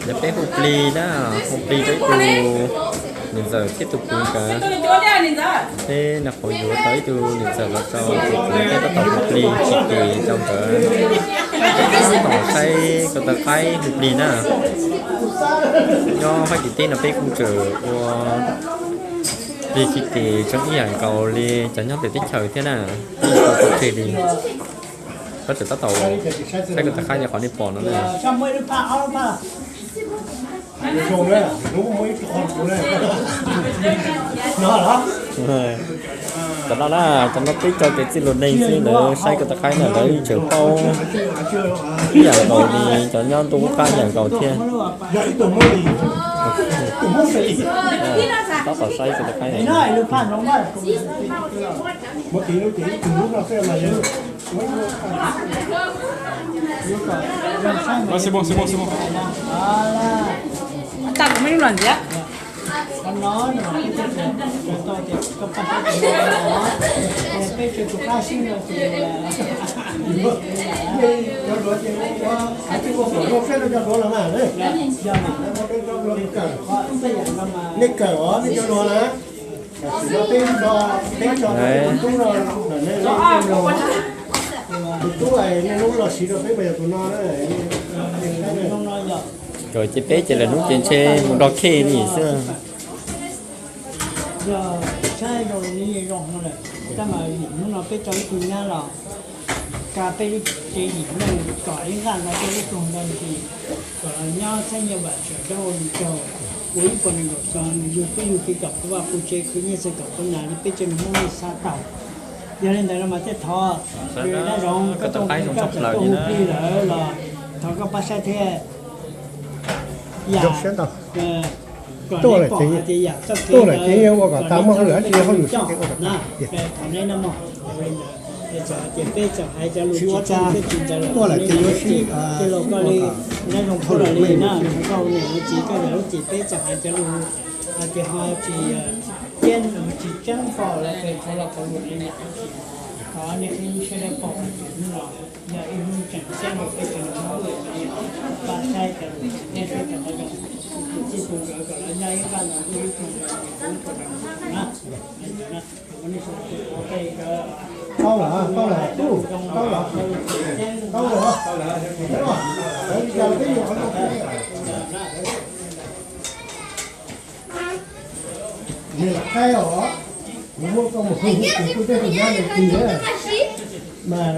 Yog peb hu plig na, hu plig rau ib tug niam ntxawm thiab tus kwv nkawd. Peb nag qhuav yuav tau ib tug niam ntxawm los rau tus kwv thiab tab tom hu plig tsis tes rau nkawd. Tab tom saib ko taw qaib hu plig na. Nyob Fab Kis teb no peb kuj tseem ua plig tsis tes tseem ib yam nkaus li cov nyob pem teb chaws thiab na. Peb tsis tau tseg li. Koj tseem tab tom saib ko taw qaib li qhov nej pom no na. Cov no na, cov no peb cov kev txij lus neeg xwb, lawv saib ko taw qaib na lawv tseem paub ib yam nkaus li cov nyob ntuj qub qab ib yam nkaus thiab. Tab tom saib ko taw qaib. Tag kuv muaj ib lub los ntxiv. Nej kawm os, nej cov hluas na. Tus tub, tus tub nej lub los siv rau peb mas yog tus no. Kawm ces peb ces lawm hnub ces ntshe mus nrog khej li xwb. Yog saib zoo li zoo no lawm, tab mas hnub no peb tso ib tug nyab los ka peb lub tsev yim neej kom ib nqaj no peb lub tug ntawd ntxi kom los nyob saib nyiaj vam tseem dab ua li caug, ua ib puas nees nkaum xyoo, yug twb yug kev kom puas vaj puas tsev khwv nyiaj txiag kom puas nas li peb tsev neeg Hmoob nej xav tau. Yog li ntawd no mas thiaj thov dab zoo koj tau hu plig lawm los thov koj pab saib thiab. Yam kom neb pom hais tias yam txoj kev ntawd kom neb txhob ua coj na, thov neb na mog. Txawm hais tias peb txawm hais cov lus tsis tseeb thiab tsis ntxaws los neb tij laug koj li, neb zoo koj los li na, koj niam lub txiv koj yog lub txiv peb txawm hais cov lus hais tias ho tsis tseeb, tsis tseeb pom los ces thov los qhov lus li niam lub txiv, thov nej qhib sab dab pom hais tias hnub no yog ib hnub tseem ceeb rau peb tsev neeg Hmoob, pab saib cov lus, nej saib cov qhov zoo, tus txij tus nkawm kom lawv nyob ib nqaj no ntuj ib tug ntawd, tus ntawd na. Tau lawm, tau lawm, tub, tau lawm, tau lawm. Nws lam qaib os, kuv muab koj mus hu kuv kuj tej tus nyab nws tis na, mas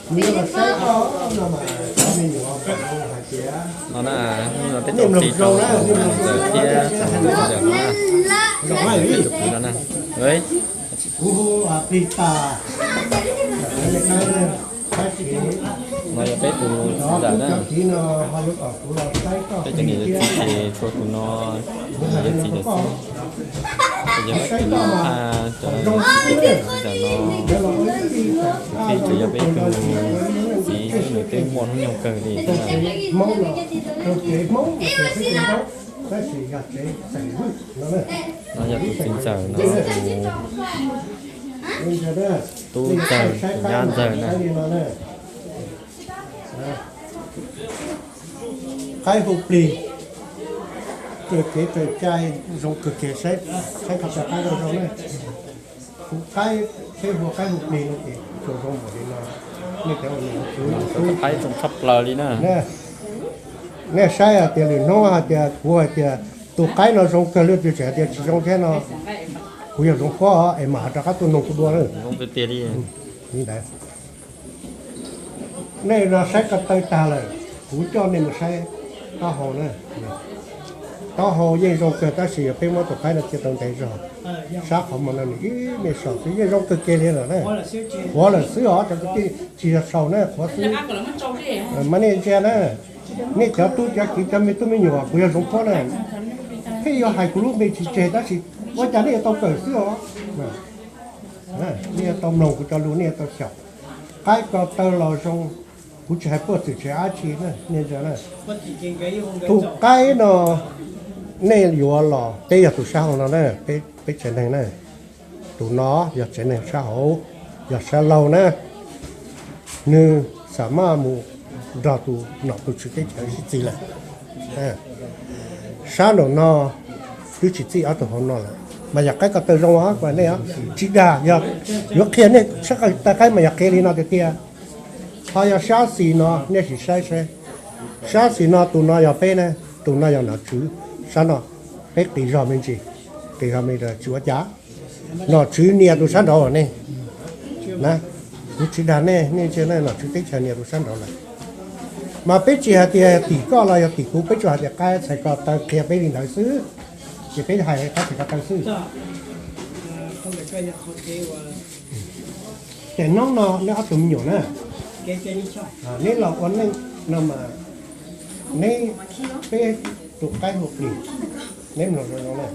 kuv yuav los saib koj no mas cov me nyuam hais tias no na, peb tau tis rau tus ntxawm thiab tus ntxawm no na, tus kwv no na. Kuv hu plig tas, no yog peb tus ntxawm na. Peb cov niam cov txiv ces txhua tus no yog txiv lawm xwb. Ces yog peb tus ntxawm no, tus tij ces yog peb tus txiv xwb, nws twb muaj hnub nyoog kawg li thiab na. No yog tus txiv ntxawm no, tus tub ntxawg, tus nyab ntxawg na. Qaib hu plig, raws kev raws cai, zoo kawg kiag, saib qhov txoj qaib zoo zoo na. Hu qaib, peb hu qaib hu plig no ces tsuas zoo npaum li no. Nej cov, qaib zoo tshaj plaws li na. Nej saib hais tias lwm hnub hais tias kuv hais tias tus qaib no zoo kawg li, tus tseem hais tias tsis zoo thiab no, kuv yog Zoov Phuab es mam rov qab tuaj noog kuv dua na. Li ntawd. Nej no saib ko taw tag lawm, kuv coj nej mus saib taub hau na. Taub hau yeej zoo kawg tab sis yog peb muab tus qaib no cia tau ntev zog, sab qhov muag no nws ib me saum xwb yeej zoo kawg kiag li lawm na. Qhuav lawm xwb os cov kwv tij, tsis yog saum na, qhuav xwb. Mas nej ntsia na, nej cov tub cov kiv cov me tub me nyuam, kuv yog Zoov Phuab na, pheej yuav hais kuv lub npe tsis tseg tab sis ua cas nej yuav tau kawm xwb os. Nej yuav tau mloog kuv cov lus, nej yuav tau xyaum. Qaib ko taw los zoo, kuv tsis hais puaj txwm tsis hais dab tsi na, nej ntsia na. Tus qaib no nej yuav los, peb yog tus sab hauv no na, peb tsev neeg na. Tus no yog tsev neeg sab hauv, yog sab laug na. Nws xam maj mus nrog tus nom tus tswv teb chaws sib txig lawm. Sab nraum no twb tsis txij ob tug hauv no lawm, mas yog qaib ko taw zoo os, kuv hais nej os, tsis dag, yog yuav qhia nej sab ko taw qaib mas yog qhia li no tiag tiag. Ho yog sab xis no nej sim saib saib, sab xis no tus no yog peb ne, tus no yog nom tswv, sab no peb qis zog me ntsis, qis zog me ntsis tsis ua cas. Nom tswv nias tus sab nraud ne, na, kuv tsis dag nej, nej ntsia na, nom tswv teb chaws nias tus sab nraud lawm. Mas peb tsis hais tias tim koj los yog tim kuv, peb tsuas hais tias qaib txhais ko taw qhia peb li ntawd xwb, ces peb hais qaib txhais ko taw xwb. Ces hnub no neb ob tug me nyuam na, neb los ua neej no mas neb, peb tus qaib hu plig, neb mloog zoo zoo na,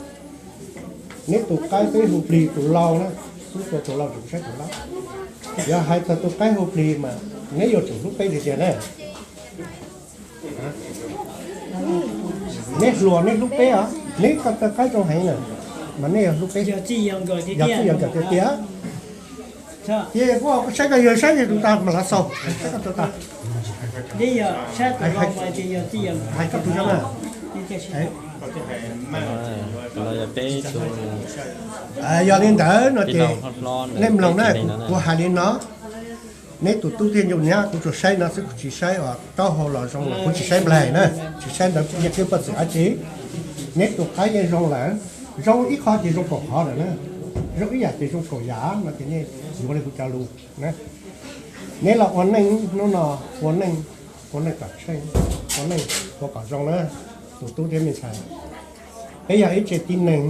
neb tus qaib peb hu plig tus lau na, xub tua tus lau tseem saib tus lau. Yog hais txog tus qaib hu plig mas neb yuav tsum hlub peb tiag tiag na. Neb hluas neb hlub peb os, neb ko taw qaib zoo heev na, mas neb yuav hlub peb, yog txij yog nkawm tiag tiag. Ces kuv saib koj yawg saib tus tas mas lav xaus, saib koj tus tas. Hais koj tus zoo na. Yog li ntawd no ces nej mloog na, kuv hais li no, neb tus tub thiab nyuam nyab kuv tsuas saib no xwb, kuv tsis saib uas taub hau los zoo los kuv tsis saib nplaig na, tsis saib ntawd nyiaj keeb poj txwm dab tsi. Neb tus qaib yeej zoo lawm, zoo ib qho ces zoo kaum qhov lawm na, zoo ib yam ces zoo kaum yam no ces nej yuav li kuv cov lus. Neb los ua neej hnub no, ua neej, ua neej kom tsheej, ua neej ua kom zoo na, tus tub thiab me ntxhais. Peb yog ib tse tib neeg,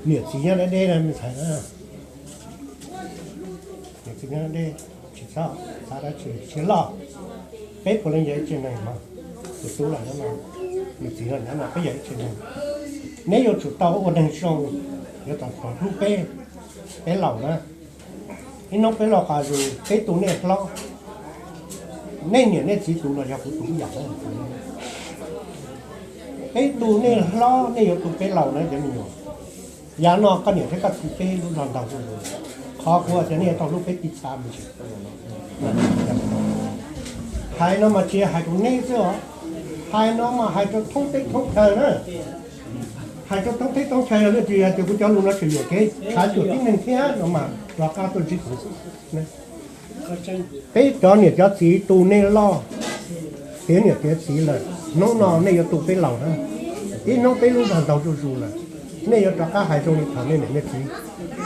niam txiv nyob deb deb na me ntxhais na. Niam txiv nyob deb, tsis txhob xav dab tsi siab loj. Peb puav leej yog ib tse neeg no, tus tub los nyob no, niam txiv los nyob no, peb yog ib tse neeg. Neb yuav tsum tau ua neeg zoo, yuav tau hlub peb, peb laus na. Ib hnub peb los qas zus peb tu nej hlob, nej niam nej txiv tus los yog kuv tus ib yam. Peb tu nej hlob nej yuav tu peb laus na cov me nyuam. Yav no koj niam thiab koj txiv peb lub zog ntaug zuj zus, qhov kuv hais tias nej yuav tau hlub peb tib txha me ntsis. Hais no mas tsis hais rau neb xwb os, hais no mas hais rau thoob teb thoob chaw na. Hais rau thoob teb thoob chaw, yog leej twg hais tias kuv cov lus no tseem yuam kev, tshav cuam tib neeg thiab no mas rov qab tuaj ntsib kuv. Peb cov niam cov txiv tu nej loj, tiav niam tiav txiv lawm, hnub no nej yuav tu peb laus na. Ib hnub peb lub zog ntaug zuj zus lawm, nej yuav rov qab hais zoo li thaum nej niam nej txiv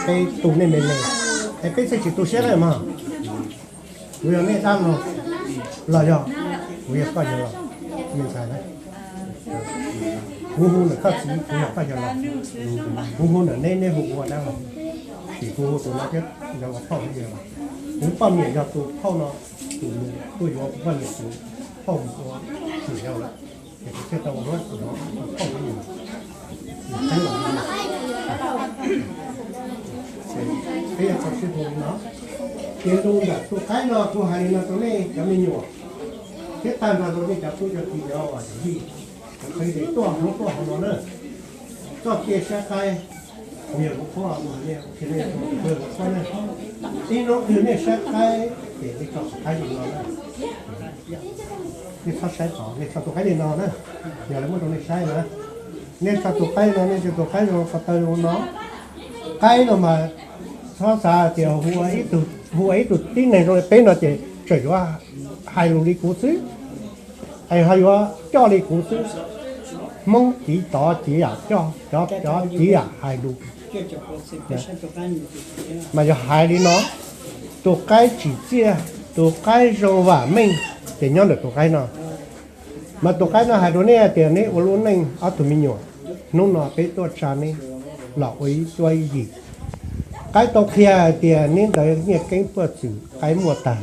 peb tu nej me me, es peb thiaj tsis tu siab lawm mog. Kuv yog nej dab laug los yog kuv yog koj yawg laus, me ntxhais na? Kuv hu ntawm koj txiv, kuv yog koj yawg laus. Kuv hu ntawm neb, neb hu ua dab laug. Vim kuv hu tus no thiab yog ua phauj thiab yawg laus. Kuv poj niam yog tus phauj no, tus nus tuaj yuav kuv poj niam tus phauj mus ua tus yau lawm, ces kuv thiaj tau ua tus no ua phauj thiab yawg laus. Peb yog tau sib hu li no. Ces ntu ntawm tus qaib no kuv hais li no rau nej cov me nyuam thiab tag nrho rau nej cov tub cov ki cov uas yog yij, cov phooj ywg tuaj hauv tuaj hauv no na. Txoj kev saib qaib, kuv yog kuv qhuab, kuv hais nej, kuv qhia nej, kuv qhuab na. Ib hnub twg nej saib qaib ces nej tso tus qaib li no na. Nej txhob saib tod, nej tso tus qaib li no na. Yog lawv muab rau nej saib na, nej tso tus qaib no, nej tso tus qaib zoo ko taw zoo no. Qaib no mas txhob xav tias hu ua ib tug tib neeg zoo li peb no ces tseem yuav hais lus li kuv xwb, es ho yuav coj li kuv xwb. Hmoob tiv tod tiv yam coj, cov cov tiv yam hais lus. Mas yog hais li no, tus qaib tsim txiaj, tus qaib zoo vam meej, ces nyob ntawm tus qaib no. Mas tus qaib no hais rau nej tias neb ua lub neej ob tug me nyuam, hnub no peb tuaj tsa neb los ua ib cuab ib yig. Qaib tau qhia hais tias neb ntawd nyiaj keeb puag txwm qaib muaj tag,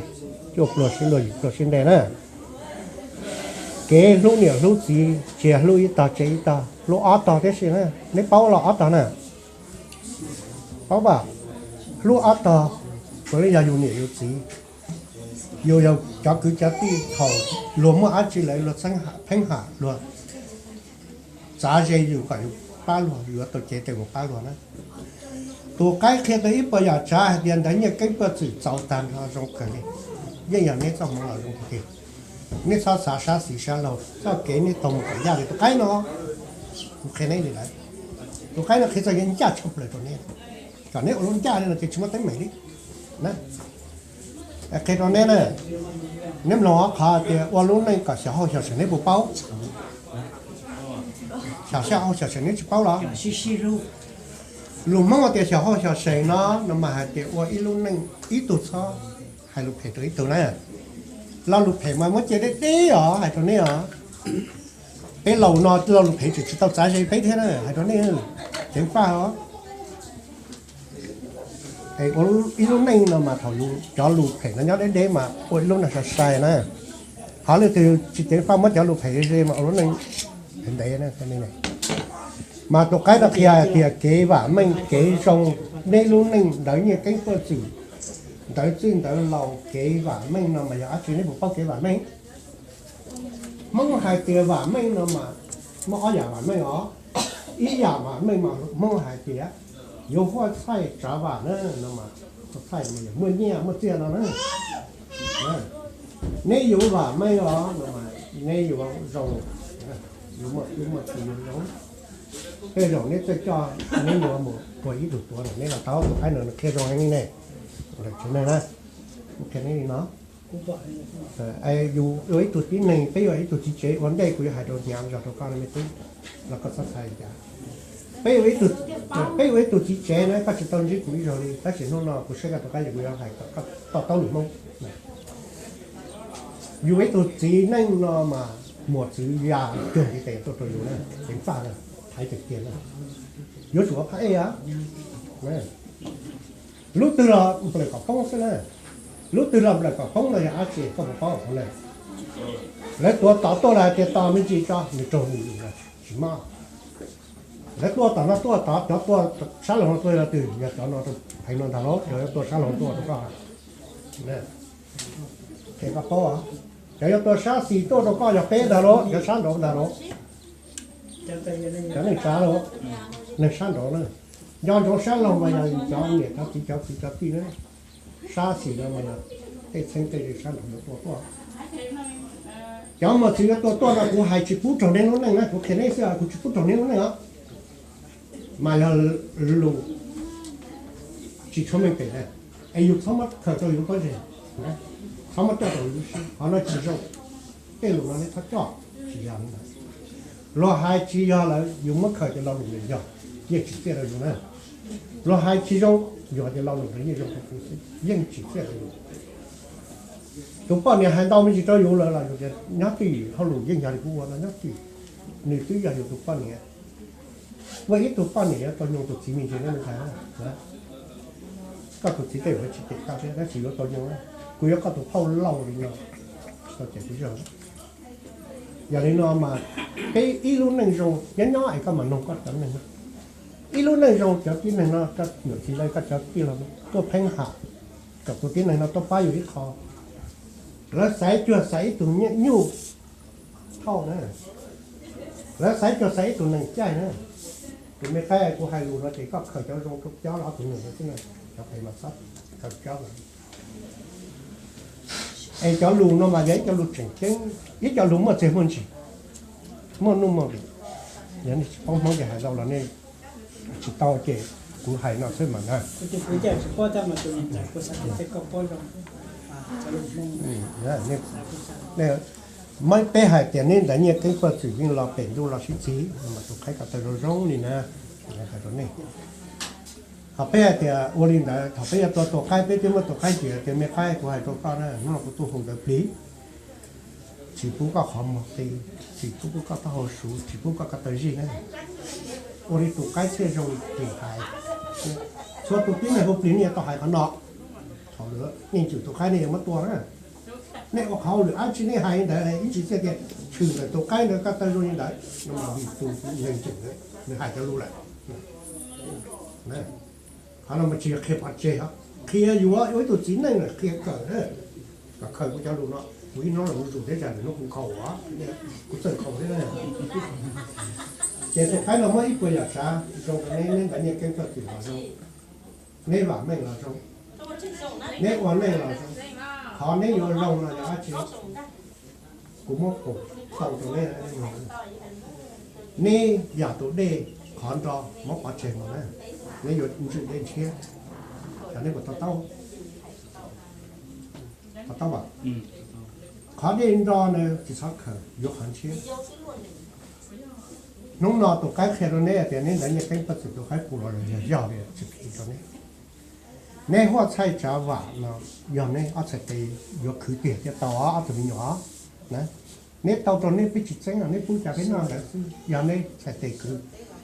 cuaj pluag sib luag yim pluag sib nte na. Kev hlub niam hlub txiv tsis yog hlub ib tog tseg ib tog, hlub ob tog tib si na. Neb paub los ob tog na? Paub pam? Hlub ob tog puav leej yog yus niam yus txiv, yus yog cov kwv cov tij. Thaum luag muaj dab tsi lawv luag txheeb pheeb ham, luag txav ze yus kom yus pab luag, yuav tau cev tes mus pab luag na. Tus qaib qhia tau ib puas yam tsav hais tias ntawd nyiaj keeb puag txwm txaus tag nrho zoo kawg li, yeej yog neb txoj hmoov los zoo tiag tiag. Nej txhob xav sab xis sab laug, txoj kev nej taug mus kom ncaj li tus qaib no. Kuv qhia neb li lawm, tus qaib no qhia txoj kev ncaj tshaj plaws rau neb. Kom neb ua lub ncaj li no ces tsis muaj teeb meem li. Qhia rau neb na, neb mloog qhov tias ua lub neej kom xyom hauj xyom seem neb puas paub? Xyom hauj xyom seem neb tsis paub los? Lus Hmoob tias xyom hauj xyom seem no, no mas hais tias ua ib lub neej ib tug txhob hais lus phem rau ib tug na. Lo lus phem mas muab cia deb deb os, hais rau neb os. Peb laus no lo lus phem tseem tsis tau txav ze peb thiab na, hais rau nej ceev faj os. Ua ib lub neej no mas thaum cov lus phem no nyob deb deb mas ua ib lub neej sai sai na. Qhov leej twg tsis ceev faj muab cov lus phem ze mas ua lub neej phem ntev. Mas tus qaib no qhia tias kev vam meej kev zoo, neb lub neej ntawv nyiaj keeb puag txwm, ntawv txwj ntawv laus, kev vam meej no mas yog dab tsi, neb puas paub kev vam meej? Hmoob hais tias vam meej no mas muaj ob yam vam meej os. Ib yam vam meej mas Hmoob hais tias yuav huaj txhaij tsav vam na, no mas huaj txhaij mas yog muaj nyiaj muaj txiaj no na. Neb yuav vam meej os no mas neb yuav zoo, yuav muaj ib muaj txiv yuav zoo. Tej zaum neb txawj coj neb yuav mus puag ib tug tuav no, neb los tau tus qaib no qhia zoo heev li ne. Tsev neeg na, qhia neb li no. Yus ua ib tug tib neeg, peb yog ib tug txiv tsev, ua ntej kuv yuav hais rau hnyav zog rau koj no me tub, los koj txhob xav li cas. Peb, peb ua ib tug txiv tsev na, koj tsis tau ntsib kuv ib zaug li, tab sis hnub no kuv saib koj tus qaib ces kuv yuav hais kom koj to taub lus Hmoob. Yus ib tug txiv neej no mas muam txwv ya cuag ntiv tes tuaj rau yus na, ceev faj na, thaiv tiag tiag na. Yuav tsum ua phaj ej os. Lub twg los nplawm kom poob xwb na. Lub twg los nplawm kom poob no yog dab tsi koj puas paub hauv na? Lawv tuav tod tuaj los hais tias tos me ntsis tso nws raug nws lus na, tsis mob. Lawv tuaj tom no tuaj tod, cov tuaj sab laug no tuaj yog twg? Yog cov no rau pheev no ntag lauj, cov yuav tuaj sab laug tuaj rau koj. Qhia koj paub, cov yuav tuaj sab xis tuaj rau koj yog peb ntag lauj, cov sab nraud ntag lauj. Cov neej tsa lauj, neeg sab nraud na. Nco ntsoov sab laug mas yog cov niam cov txiv cov kwv cov tij na. Sab xis no mas tej txheeb tej ze sab nraud yuav tuaj tuaj. Cov muam txwv yuav tuaj tuaj no kuv hais tsis pub raug neb lub neej na, kuv qhia neb xwb, kuv tsis pub raug neb lub neej os. Mas yog lus tsis tshua meej pem na, es yus txhob muab khaws rau yus lub pob zeb, txhob muab coj rau yus lub siab, qhov no tsis zoo. Tej lus no neb txhob coj, tsis yog li ntawd. Luag hais tsis yog lawm yus muab khaws ces lo lus ntawd yog, yeej tsim txiaj rau yus na. Luag hais tsis zoo, yog tias lo lus ntawd yeej zoo rau kuv xwb, yeej tsim txiaj rau yus. Tus poj niam hais ntau me ntsis rau yus lawm los yus tias nyob twj ywm, hauj lwm yeej yog li kuv ua no nyob twj ywm, nws twb yog yus tus poj niam. Ua ib tug poj niam yuav tau nyoog tus txiv me ntsis na me ntxhais. Koj tus txiv tej zaum tsis cem koj thiab tab sis yuav tau nyoog, kuv yuav koj tus phauj lauj li no, tsis tau cem kuv zog. Yog li no mas peb ib lub neej zoo nyob nyob es koj mam noog koj cov neeg no. Ib lub neej zoo cov tib neeg no, koj niam txiv lawv koj cov tij laug tuaj pheej ham kom tus tib neeg no tuaj pab yus ib qho. Lawv xaiv cuag xaiv ib tug nyuj thauj na, lawv xaiv cuag xaiv ib tug nees caij na. Tus me qaib, kuv hais lus no ces koj khaws cov zoo rau cov los ob tug neeg no xwb na, cov phem los txhob khaws cov lawm. Es cov lus no mas yog ib co lus tseem ceeb, ib co lus muaj txiaj muaj ntsig, muaj nuj muaj nqis. Yog nej tsis paub Hmoob ces hais tau los nej tsis tau ces kuv hais no xwb mas na. Muab peb hais tias neb ntawd nyiaj keeb puag txwm yeej los pem ntuj los sib txig, mas tus qaib ko taw zoo zoo li na, hais rau nej. Ho peb hais tias ua li ntawd thaum peb yuav tua tus qaib peb twb muab tus qaib ntsia tias me qaib, kuv hais rau koj na, hnub no kuv tuaj hu ntawd plig, tsis pub koj qhov muag qi, tsis pub koj taub hau su, tsis pub koj ko taw zij na. Ua li tus qaib thiaj zoo li plig hais. Txhua tus tib neeg hu plig nej yuav tau hais qhov no. Thaum lwm yeej cwm tus qaib nej yuav muab tua na. Nej ua qhov lwm dab tsi nej hais ntawd ib tsis txiaj tias tshwm ntawm tus qaib ntawd ko taw zoo li ntawd no mas vim tus neeg cwm nws hais cov lus lawm. Qhov no mas tsis yog qhia pov tseg, qhia yuav ua ib tug txiv neej lawm qhia kawm, kom khaws kuv cov lus no, kuv ib hnub los mus zus teb chaws lwm hnub kuv nkhaus, kuv txawj nkhaus thiab. Ces tus qaib no muab ib puas yam tsav zoo rau neb, neb ntawd nyiaj keeb puag txwm los zoo, neb vam meej los zoo, neb ua neej los zoo. Qhov neb yuav zoo no yog dab tsi? Kuv muab pum tau rau neb, neb yog tus dej qhov nro muab pov tseg no na, neb yuav ntswj dej ntshiab, xyov neb puas to taub, to taub as? Qhov dej nro na tsis txhob khaws, yuav qhov ntshiab. Hnub no tus qaib qhia rau neb tias neb ntawd nyiaj teeb paj txwm tus qaib pum los yog yog li tsis qhia rau neb. Neb huaj txhaij tsav vam no yog neb ob txhais tes yuav khwv tiag thiaj tau os ob tug me nyuam os. Neb tau rau neb peb tsis txeeb os, neb pub cas peb noj ntawd xwb, yog neb txhais tes khwv,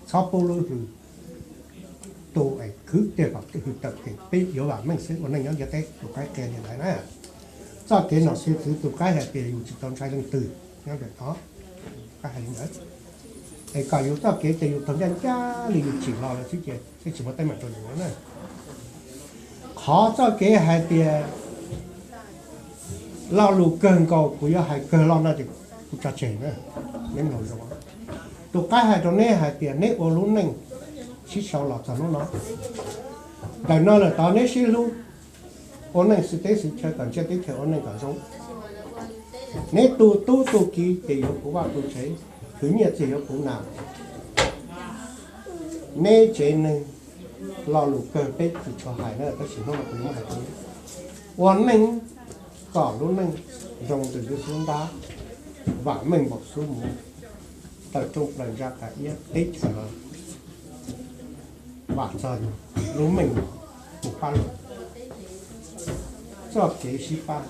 txhob pub lub hws tu es khwv tiag kom hws tawm ces peb yuav vam meej xwb ua neej nyob ntiaj teb, tus qaib qhia li ntawd na. Txoj kev nom xwv txwv tus qaib hais tias yus tsis tau ntshai leej twg nyob ntawm tod, qaib hais li ntawd. Es kom yus txoj kev ces yus taug ncaj ncaj li yus tsim los lawm xwb ces peb tsis muaj teeb meem rau yus na. Qhov txoj kev hais tias lo lus kawg nkaus kuv yuav hais kawg loj no ces kuv tso tseg na. Neb mloog zoo, tus qaib hais rau neb hais tias neb ua lub neej sib sau los txog hnub no, ntawm no lawm tod neb sib hlub, ua neej xwm teb xwm chaw kom ntsiab teb chaws ua neej kom zoo. Neb tu tub tu kiv ces yuav puv vaj puv tsev, khwv nyiaj txiag yuav puv nas. Neb tsev neeg lo lus kawg peb tsis tshua hais na, tab sis hnub no kuv yuav muab hais rau neb. Ua neej kom lub neej zoo ntws lub xub ntab, vam meej npaum xub muv, tawm rooj plaws ntsa qas iab teb chaws los vam txog lub meej mus pab lug. Txoj kev sib pab,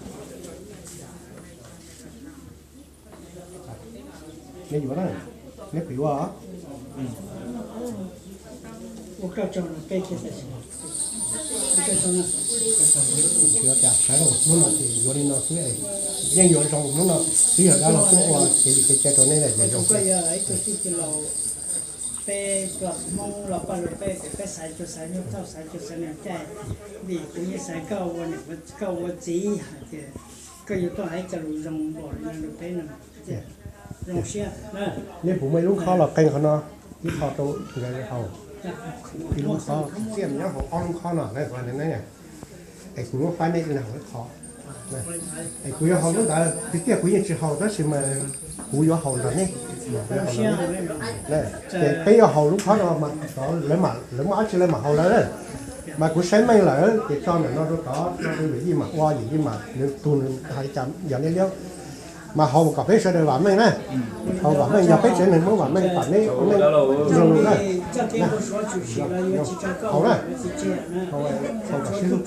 neb yuav na, neb pem ua. Tsis ua cas, sawv daws hnub no ces yuav li no xwb, yeej yuav zoo hnub no twb yog dab laug tuaj ua kev li kev cai rau neb lawm ces zoo. Peb cov Hmoob los paj lug peb, peb xaiv cuag xaiv nyuj thauj, xaiv cuag xaiv neeg caij, vim kuv yeej xaiv koj ua niam koj ua txiv hais tias koj yuav tuaj hais cov lus zoo npaum li no rau peb no. Zoo siab. Nej puas muaj ib lub khob los qee qhov no, ib qho rau nkawd haus, ib lub khob, txiaj nyob hauv ob lub khob no na. Es kuv muab faib nej ib leeg haus ib qho. Es kuv yuav haus lub ntawd tiag tiag, kuv yeej tsis haus tab sis mas kuv yuav haus nrog neb. Ces peb yuav haus lub khob no mas lawv muaj dab tsi lawv mam haus lawv. Mas kuv saib meej lawm ces tso ntawm no rau tod, yawm yij mam ua, yawm yij mam nws tug nws hais li cas yog neb liab. Mas haus kom peb sawv daws vam meej na. Haus vam meej, yog peb tsev neeg muab vam meej kom neb ua neej zoo na. Haus na, haus kom sib hlub.